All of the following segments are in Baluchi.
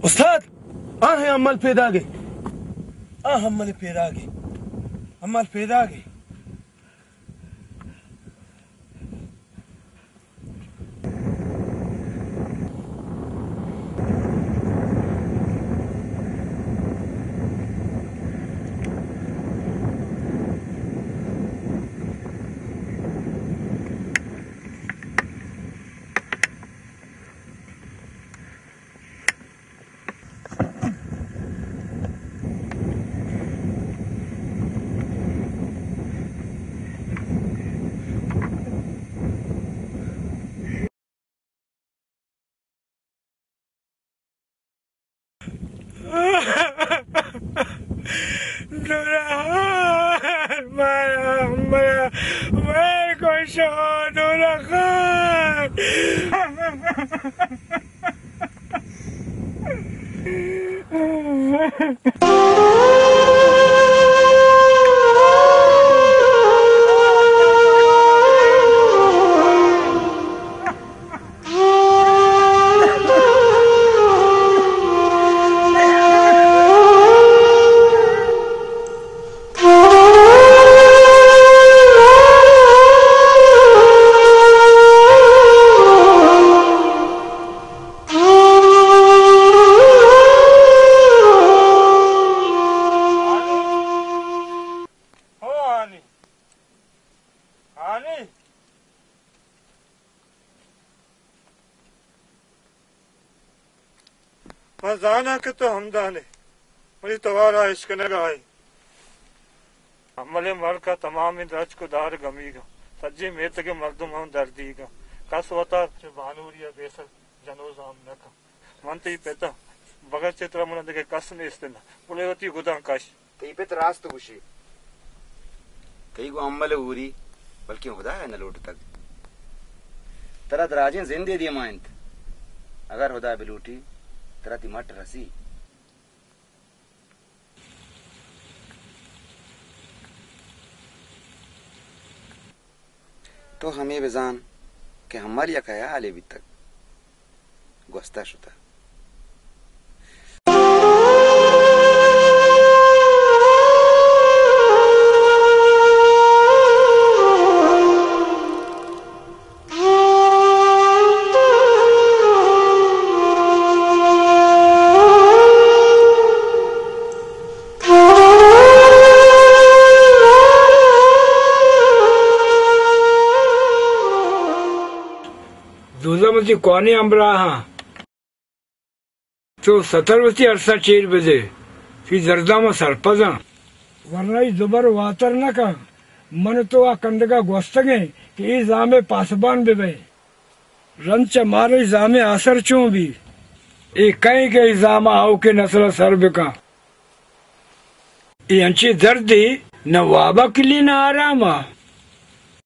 استاد، آ ہیں امل پیداگے۔ آ امل پیداگے۔ امل پیداگے۔ دوران مارا، مارا ویر کو شو، دوران خان۔ ہو ہانی، ہانی۔ من زاناں کہ تو ہمدان ئے، منی توار ءَ اشکنگ ءَ ئے۔ امل ءِ مرگ ءَ تمامیں درچک ءُ دار گمیگ اَنت، سجیں میتگ ءِ مردم ہم دردیگ اَنت۔ کس وت ءَ چہ بانوری ءَ بے سر جن ءُ زام نہ کنت۔ من تئی پت آں، بگر چہ ترا من ءَ دگہ کس نیست اِنت، بلے وتی گداں کش۔ تئی پت راست گوشی۔ تئی گوں امل ءِ ہوری، بلکیں ہدا ءَ نہ لوٹتگ۔ ترا دراجیں زندے دیما اِنت۔ اگر ہدا بلوٹی، ترا تئی مٹ رسی۔ تو ہمے بزان کہ امل یک ہیالے بیتگ، گوستہ شتہ۔ دوزہ وتی کوہنیں ہمبراہاں، تو ستر وتی ارساں چیر بدے، تئی درداں من سرپداں۔ ورنائی زبر واتر نہ کن، من تو آ کندگا گوستگیں کہ اے زامے پاسبان ببئے۔ رند چہ مارا اے زامے آسر چون بی؟ اے کئے کہ اے زاما آؤکیں نسل ءَ سر بکن؟ اے انچیں دردے، نہ وابا کلی نہ آراما۔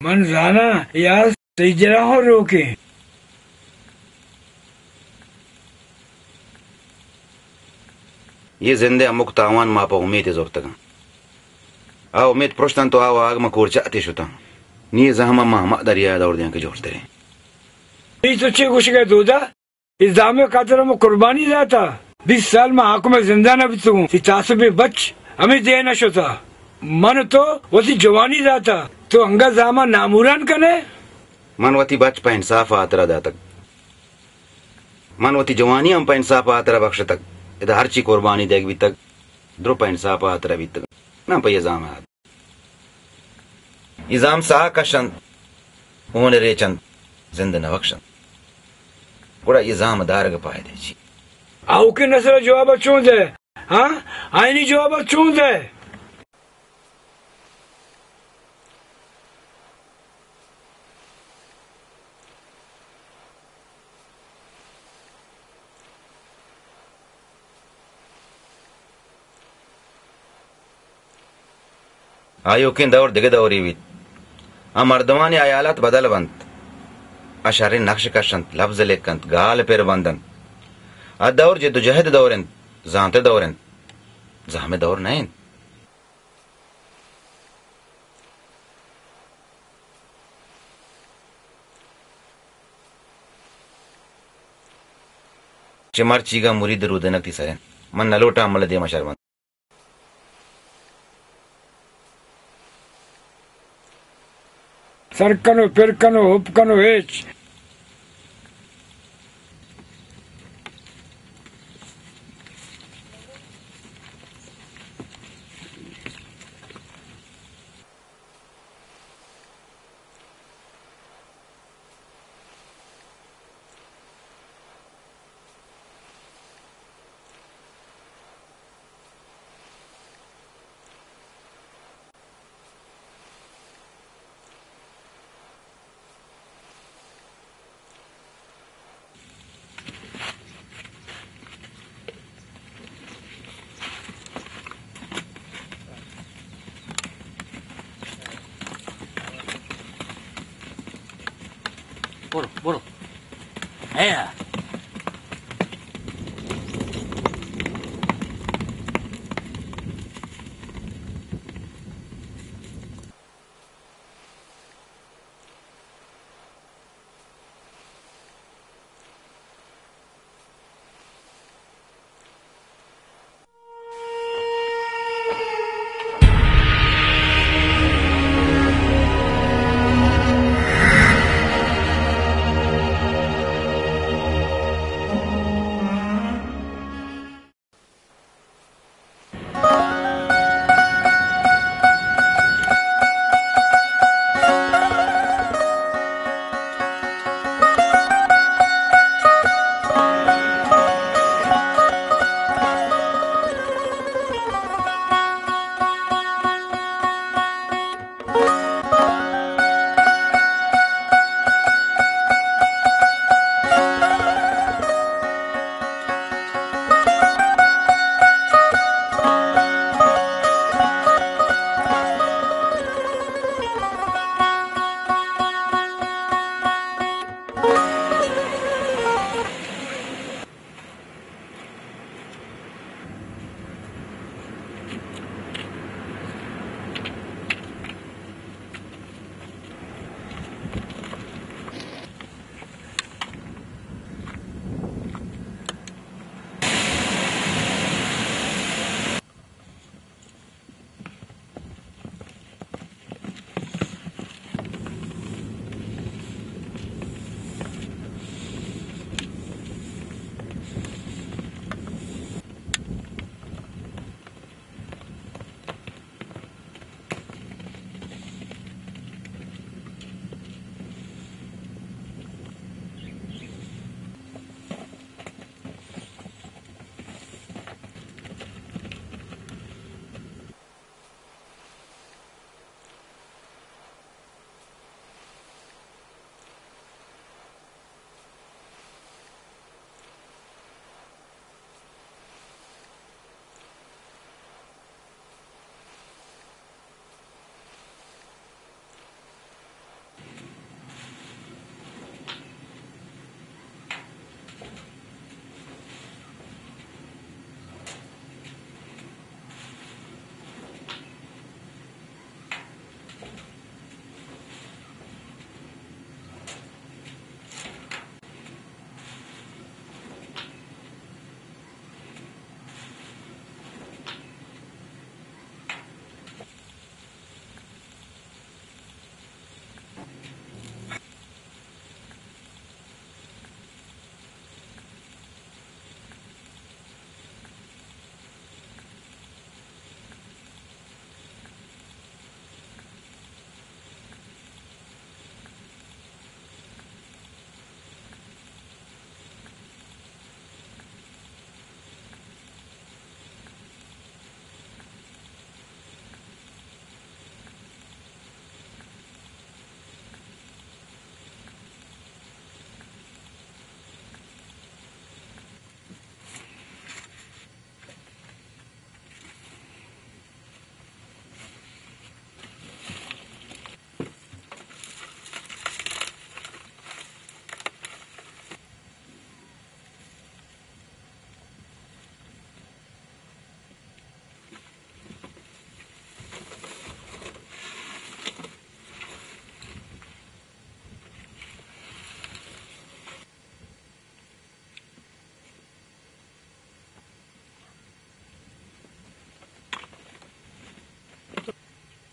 من زاناں اے آس تئی دلا ہوں روکیں۔ اے زند ءِ ہمک تاوان ما پہ امیت ءَ زرتگاں۔ آ امیت پرشت انت ءُ آ واہگ ما کورچاتے شتاں۔ نی اے زہم ءَ ما ہما دریا ءَ دور دیاں کہ جوڑتریں۔ اے تو چے گوشگ ئے دودا؟ اے زامے خاطر ءَ ما قربانی داتا۔ بیست سال ما حاکم ءِ زندان ءَ بیتگوں۔ تئی تاسبیں بچ ہمے دیہ نہ شتا۔ من تو وتی جوانی داتا۔ تو انگا زاما ناموران کنے؟ من وتی بچ پہ انصاف ءِ ہاترا داتگ۔ من وتی جوانی ہم پہ انصاف ءِ ہاترا بخشتگ۔ ادا ہرچی قربانی دیگ بیتگ، درو پہ انصاف ءِ ہاترا بیتگ، نہ پہ اے زام ءِ ہاترا۔ اے زام ساہ کش انت، ہون ریچ انت، زند نہ بخش انت۔ گڑا اے زام دارگ ءِ پائدہ چی؟ آؤکیں نسل ءَ جواب ءَ چون دے؟ ہاں؟ آئینی جواب ءَ چون دے؟ آیوکیں دور دگہ دورے بیت۔ آ مردمانی ہیالات بدل بنت۔ آ شریں نقش کش انت، لبز لک انت، گال پر بند انت۔ آ دور جد ءُ جہد ءِ دور انت، زانت ءِ دور انت، زہم ءِ دور نہ انت۔ چہ کہ مرچیگا مرید رودینگ تئی سر انت۔ من نہ لوٹاں عمل ءِ دیما شر بنت۔ سر کن ءُ پر کن ءُ ہپ کن ءُ ہچ۔ برو، برو۔ اے۔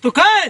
تو کئے؟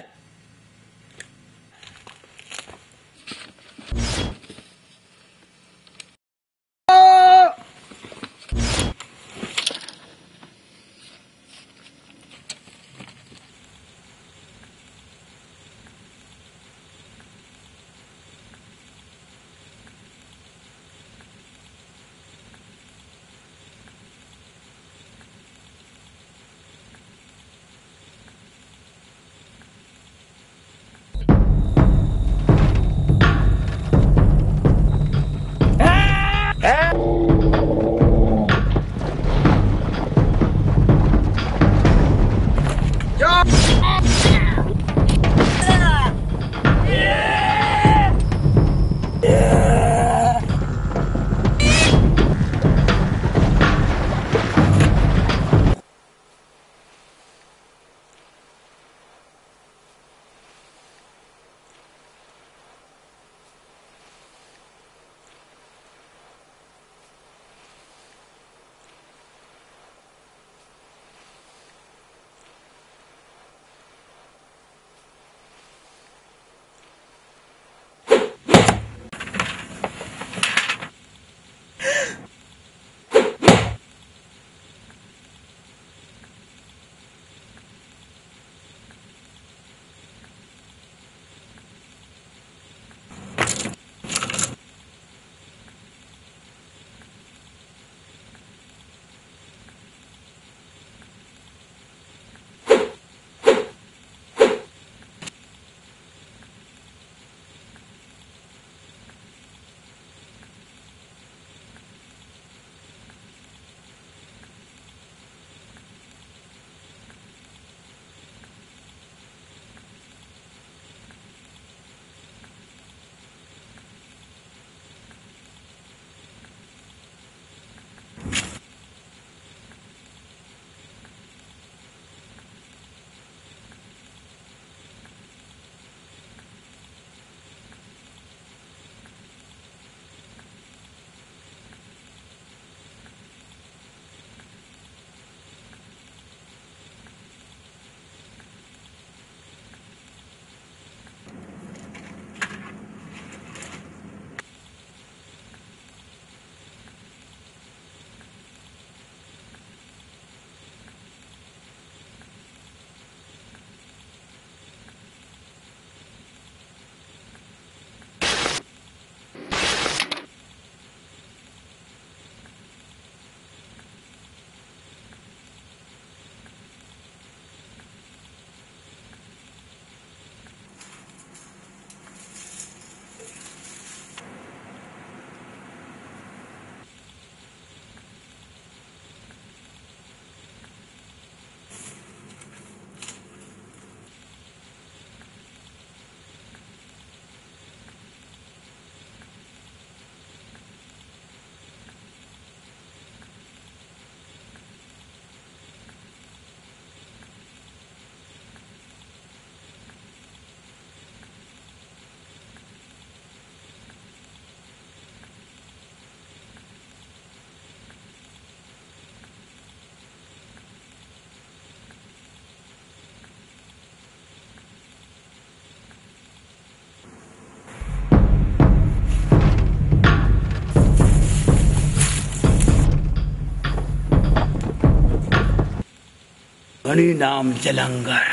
منی نام جلنگر۔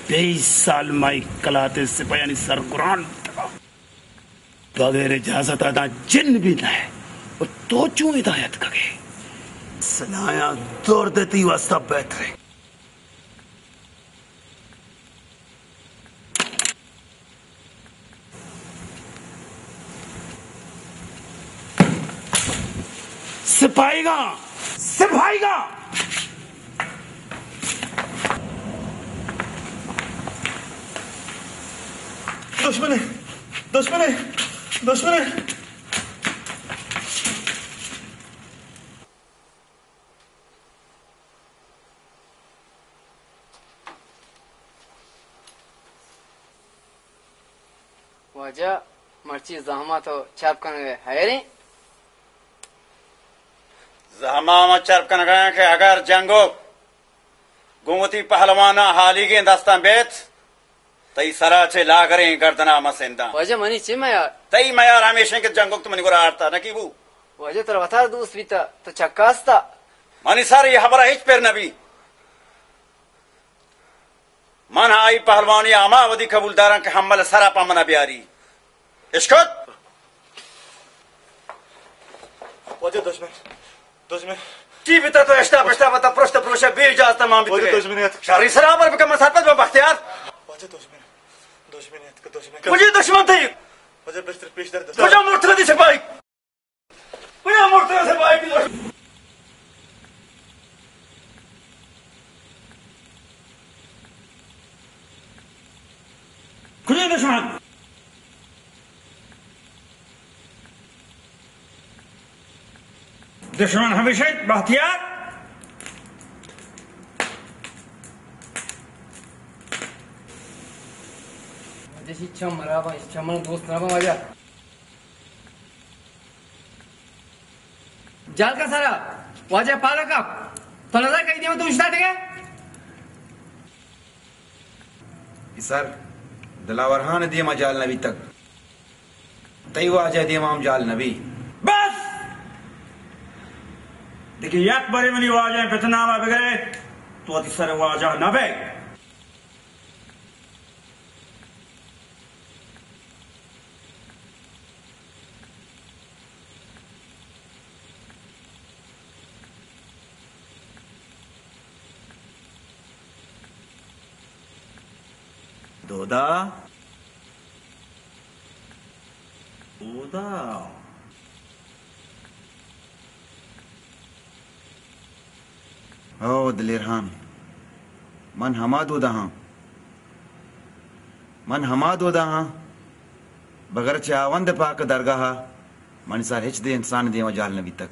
بیست سال مئی کلات سپاہیانی سرگران۔ بغیر اجازت ءَ داں جن بھی نہ۔ و تو چون ادا اتکگ ئے؟ سلاہاں درد تئی واسطہ بہتر ایں۔ سپاہیگاں! سپاہیگاں! دشمنے! دشمنے! دشمنے! واجہ، مرچی زہماں تو چرپ کنگ ءَ ہیریں؟ زہماں ما چرپ کنگ ءَ آں کہ اگر جنگو گوں وتی پہلواناں ہالیگیں دستاں بیت، تئی سرا چہ لاگریں گردنا من سنداں۔ واجہ منی چے میار؟ تئی میار ہمیش انت کہ جنگک تو منی گورا آرتا نکی بو۔ واجہ ترا وتا دوست بیتا، تو چکاستا۔ منی سر اے ہبرا ہچ پر نبی۔ من آئی پہلوانی ہما ودی قبول داراں کہ حمل سرا پہ منا بیاری۔ اشکت؟ واجہ دشمن، دشمن۔ چی بیتا تو اشتا پشتا بتا پرشت پروشا بے اجازت مان بیتا۔ واجہ دشمن ات۔ شری سرا پر بکن من سرپد بن بختیار۔ واجہ دشمن، دشمن ات کہ دشمن۔ کجا دشمن تئی؟ واجہ بستر پیش در دشمن۔ کجا مرتدی سپاہی؟ کجا مرتدی سپاہی؟ کجا دشمن؟ دشمن ہمیش انت بختیار۔ واجہ شی چم مرابا، شی چم من دوست نبا واجہ۔ جال کا سرا، واجہ پالا کا، تو نظر کئی دیما تو اشتا ٹھیک ہے؟ سر، دلاور ہان دیما جال نہ بیتگ۔ تئی واجہ دیما ہم جال نہ بی۔ بس! دگہ یک برے منی واجہ پت ناما بگرے، تو وتی سر واجہ نہ بے۔ دودا۔ دودا۔ او دلیر ہان، من ہما دودا ہاں، من ہما دودا ہاں، بگر چہ ہاوند پاک درگاہ ءَ منی سر ہچ دے انسان دیما جال نہ بیتگ۔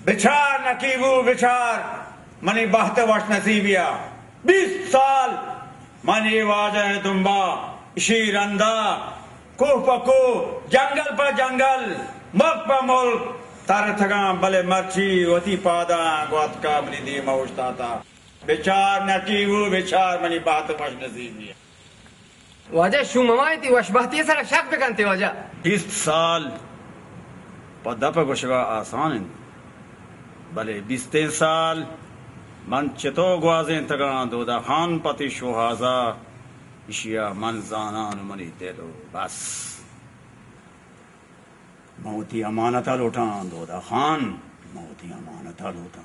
بچار نکیبو، بچار منی بہت وش نصیبیا۔ بیست سال من اے واجہ ءِ دمبا، اشی رندا، کوہ پہ کوہ، جنگل پہ جنگل، ملک پہ ملک ترتگاں، بلے مرچی وتی پاداں گوں اتکا منی دیما اوشتاتا۔ بچار نکیبو، بچار منی بہت وش نصیبیا۔ واجہ شوم ہما انت، وش بہتی ءِ سرا شک بکنتے واجہ۔ بیست سال پہ دپ گوشگا آسان انت، بلے بیستیں سال من چتو گوازینتگاں دودا خان پہ تئی شوہازا، اشیا من زاناں و منی دل و بس۔ من وتی امانتا لوٹاں دودا خان، من وتی امانتا لوٹاں۔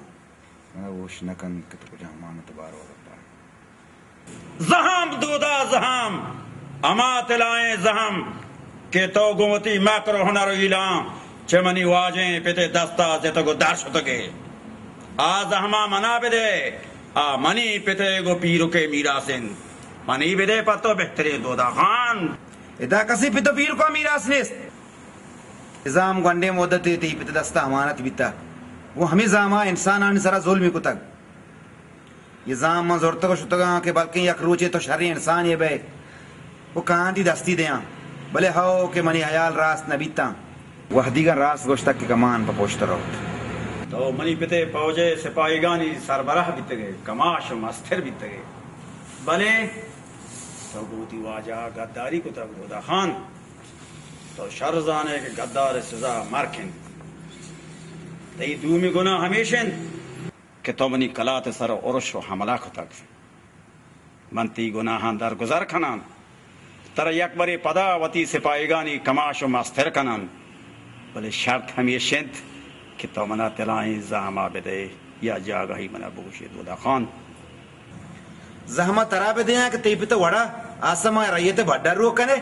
من ہوش نہ کنت کہ تو کجا امانت بار ورتا۔ زہم دودا زہم، ہما تلائیں زہم کہ تو گوں وتی مکر و ہنر و ہیلاں چہ منی واجہیں پت ءِ دستا زتگ و در شتگ ئے۔ آ زہما منا بدے، آ منی پت ءِ گوں پیرک ءِ میراث انت۔ منی بدے پہ تو بہتریں دودا خان۔ ادا کسی پت و پیرکا میراث نیست۔ اے زام گونڈیں مدتے تئی پت دستا امانت بیتہ۔ گوں ہمے زاما انسانانی سرا ظلمے کتگ۔ اے زام من زرتگ و شتگاں کہ بلکیں یک روچے تو شریں انسانے بئے و کاہاں تئی دستی دیاں۔ بلے ہئو کہ منی ہیال راست نہ بیتاں۔ وہدیگاں راست گوشتگ کہ کمان پہ پشت روت۔ تو منی پت ءِ پوج ءِ سپاہیگانی سربراہ بیتگ ئے، کماش و مستر بیتگ ئے۔ بلے تو گوں وتی واجہ ءَ گداری کتگ دودا خان۔ تو شر زان ئے کہ گدار ءِ سزا مرک انت۔ تئی دومی گناہ ہمیش انت کہ تو منی کلات ءِ سر ءَ ارش و حملہ کتگ۔ من تئی گناہاں درگزر کناں، ترا یک برے پدا وتی سپاہیگانی کماش و مستر کناں، بلے شرط ہمیش انت کہ تو منا تلائیں زہما بدئے یا جاگہے منا بگوشے دودا خان۔ زہما ترا بدیاں کہ تئی پت ءِ وڑا آسما رعیت ءِ بڈا روک کنے،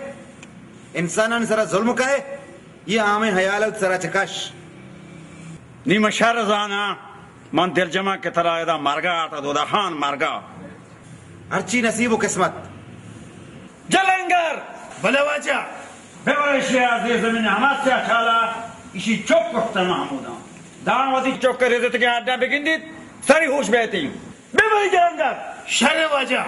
انسانانی سرا ظلم کنے، اے عامیں ہیال ءَ وتی سرا چہ کش۔ نی من شر زاناں، من دلجماں کہ ترا ادا مرگا آرتا دودا خان، مرگا۔ ہرچی نصیب و قسمت۔ جلنگر! بلے واجہ! ببر ایشی ءَ زیر زمین ہما سیاہ چالا، ایشی چک کشتہ محموداں۔ داں وتی چک ءِ رزتگیں ہڈاں بگندیت، سری ہوش بیتی۔ ببر جلنگر! شر واجہ!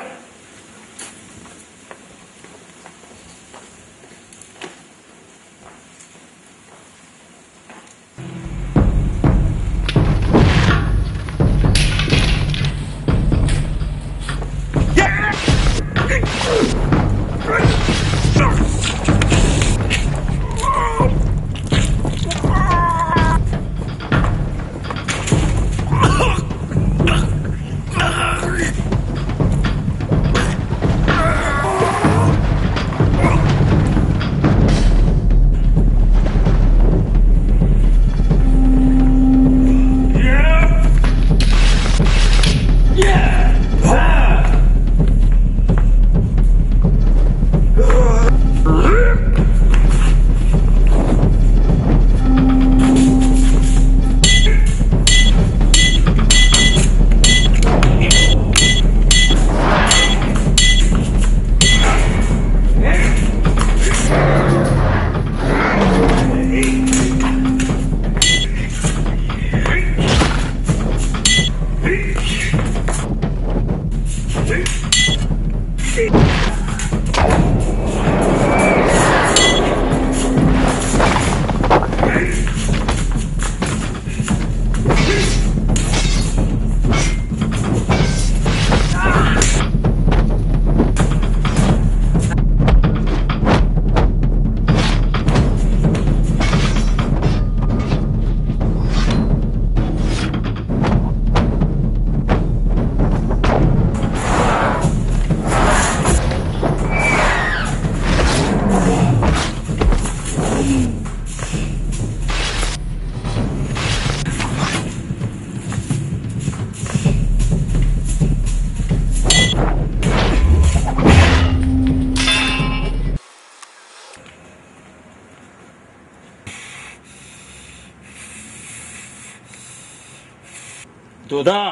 دودا،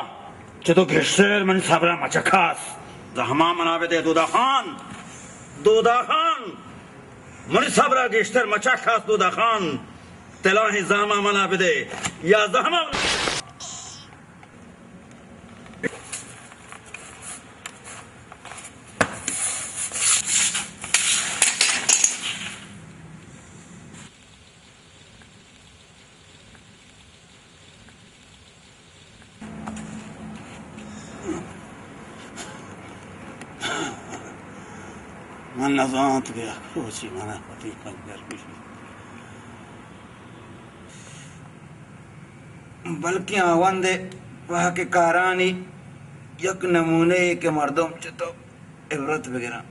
چہ تو گیشتر منی صبر ءَ مچکاس۔ زہما منا بدے دودا خان، دودا خان، منی صبر ءَ گیشتر مچکاس دودا خان۔ تلاہیں زہما منا بدے، یا زہما من نزانت کہ یک روچے من ءَ وتی پنجر بہ بیت۔ بلکیں آ وند ءِ پہک ءِ کارانی یک نمونے یے کہ مردم چہ تو عبرت بگراں۔